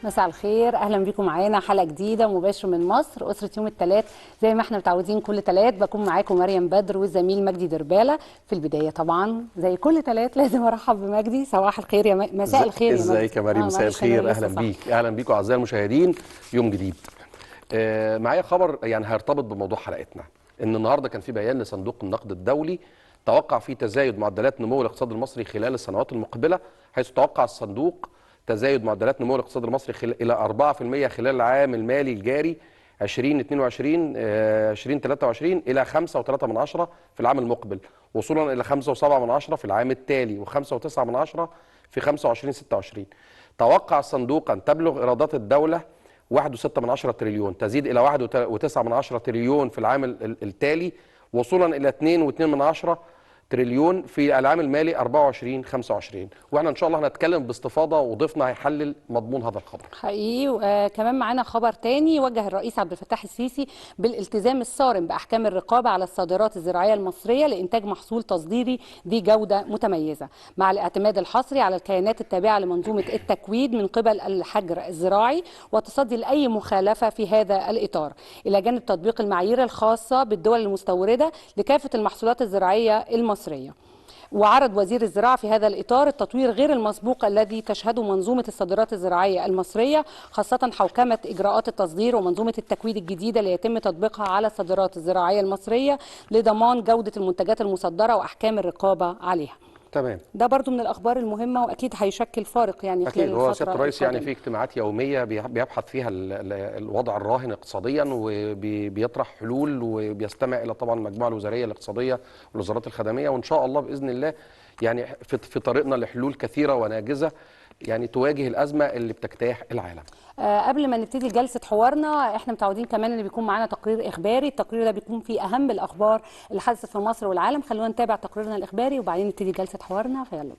مساء الخير، اهلا بيكم معانا حلقة جديدة مباشر من مصر اسره يوم الثلاث. زي ما احنا متعودين كل ثلاث بكون معاكم مريم بدر والزميل مجدي درباله. في البداية طبعا زي كل ثلاث لازم ارحب بمجدي. صباح الخير يا مساء الخير يا مجدي. ازيك يا مريم؟ مساء الخير، اهلا بيك. اهلا بيكم اعزائي المشاهدين، يوم جديد. معايا خبر يعني هيرتبط بموضوع حلقتنا، ان النهارده كان في بيان لصندوق النقد الدولي توقع فيه تزايد معدلات نمو الاقتصاد المصري خلال السنوات المقبلة، حيث توقع الصندوق تزايد معدلات نمو الاقتصاد المصري الى 4% خلال العام المالي الجاري 2022 2023 الى 5.3 في العام المقبل، وصولا الى 5.7 في العام التالي و5.9 في 25-26. توقع الصندوق ان تبلغ ايرادات الدولة 1.6 تريليون، تزيد الى 1.9 تريليون في العام التالي، وصولا الى 2.2 تريليون في العام المالي 24-25. واحنا ان شاء الله هنتكلم باستفاضة وضيفنا هيحلل مضمون هذا الخبر. حقيقي. وكمان معانا خبر تاني، وجه الرئيس عبد الفتاح السيسي بالالتزام الصارم باحكام الرقابة على الصادرات الزراعية المصرية لانتاج محصول تصديري ذي جوده متميزة، مع الاعتماد الحصري على الكيانات التابعة لمنظومه التكويد من قبل الحجر الزراعي والتصدي لاي مخالفة في هذا الاطار، الى جانب تطبيق المعايير الخاصة بالدول المستورده لكافة المحصولات الزراعية المصرية. وعرض وزير الزراعة في هذا الإطار التطوير غير المسبوق الذي تشهده منظومة الصادرات الزراعية المصرية، خاصة حوكمة إجراءات التصدير ومنظومة التكويد الجديدة اللي يتم تطبيقها على الصادرات الزراعية المصرية لضمان جودة المنتجات المصدرة وأحكام الرقابة عليها. تمام. ده برضو من الأخبار المهمة وأكيد هيشكل فارق يعني أكيد. هو سيادة الرئيس يعني في اجتماعات يومية بيبحث فيها الوضع الراهن اقتصاديا، وبيطرح حلول، وبيستمع إلى طبعا المجموعة الوزارية الاقتصادية والوزارات الخدمية، وإن شاء الله بإذن الله يعني في طريقنا لحلول كثيرة وناجزة يعني تواجه الأزمة اللي بتجتاح العالم. قبل ما نبتدي جلسة حوارنا، احنا متعودين كمان ان بيكون معانا تقرير إخباري. التقرير ده بيكون فيه أهم الأخبار اللي حدثت في مصر والعالم. خلونا نتابع تقريرنا الإخباري وبعدين نبتدي جلسة حوارنا، فيلا بينا.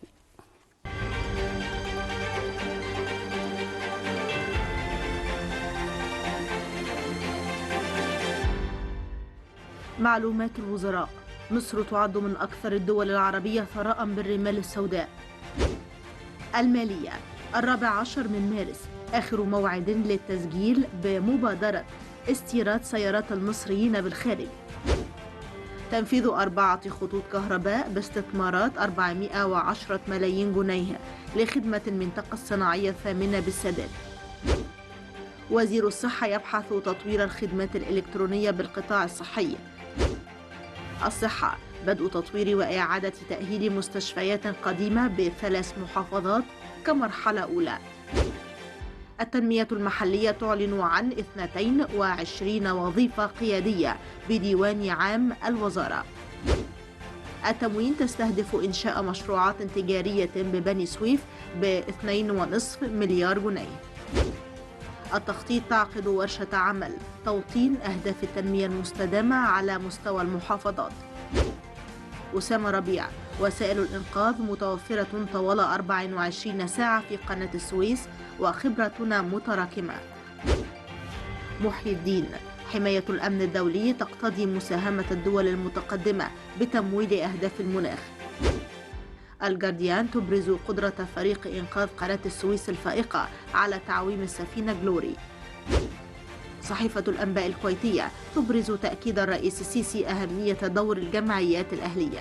معلومات الوزراء: مصر تعد من أكثر الدول العربية ثراء بالرمال السوداء. المالية: 14 من مارس آخر موعد للتسجيل بمبادرة استيراد سيارات المصريين بالخارج. تنفيذ 4 خطوط كهرباء باستثمارات 410 ملايين جنيه لخدمة المنطقة الصناعية الثامنة بالسادات. وزير الصحة يبحث تطوير الخدمات الإلكترونية بالقطاع الصحي. الصحة: بدء تطوير وإعادة تأهيل مستشفيات قديمة ب3 محافظات كمرحلة أولى. التنمية المحلية تعلن عن 22 وظيفة قيادية بديوان عام الوزارة. التموين تستهدف إنشاء مشروعات تجارية ببني سويف ب2.5 مليار جنيه. التخطيط تعقد ورشة عمل توطين أهداف التنمية المستدامة على مستوى المحافظات. أسامة ربيع: وسائل الإنقاذ متوفرة طوال 24 ساعة في قناة السويس وخبرتنا متراكمة. محي الدين: حماية الأمن الدولي تقتضي مساهمة الدول المتقدمة بتمويل أهداف المناخ. الجارديان تبرز قدرة فريق إنقاذ قناة السويس الفائقة على تعويم السفينة جلوري. صحيفة الأنباء الكويتية تبرز تأكيد الرئيس السيسي أهمية دور الجمعيات الأهلية.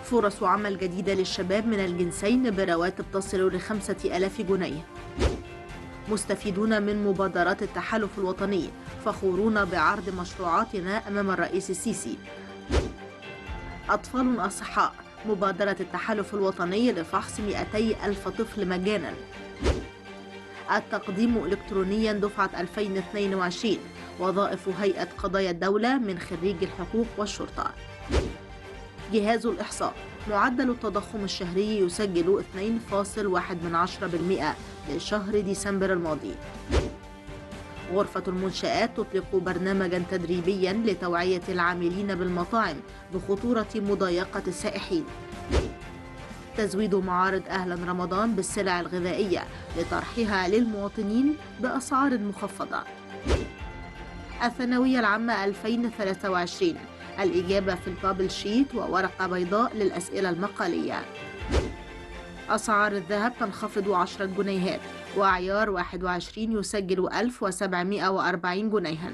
فرص عمل جديدة للشباب من الجنسين برواتب تصل ل5000 جنيه. مستفيدون من مبادرات التحالف الوطني فخورون بعرض مشروعاتنا أمام الرئيس السيسي. أطفال أصحاء: مبادرة التحالف الوطني لفحص 200,000 طفل مجانا. التقديم إلكترونيا دفعة 2022، وظائف هيئة قضايا الدولة من خريج الحقوق والشرطة. جهاز الإحصاء: معدل التضخم الشهري يسجل 2.1% لشهر ديسمبر الماضي. غرفة المنشآت تطلق برنامجا تدريبيا لتوعية العاملين بالمطاعم بخطورة مضايقة السائحين. تزويد معارض أهلا رمضان بالسلع الغذائية لطرحها للمواطنين بأسعار مخفضة. الثانوية العامة 2023، الإجابة في البابل شيت وورقة بيضاء للأسئلة المقالية. أسعار الذهب تنخفض 10 جنيهات، وعيار 21 يسجل 1740 جنيها.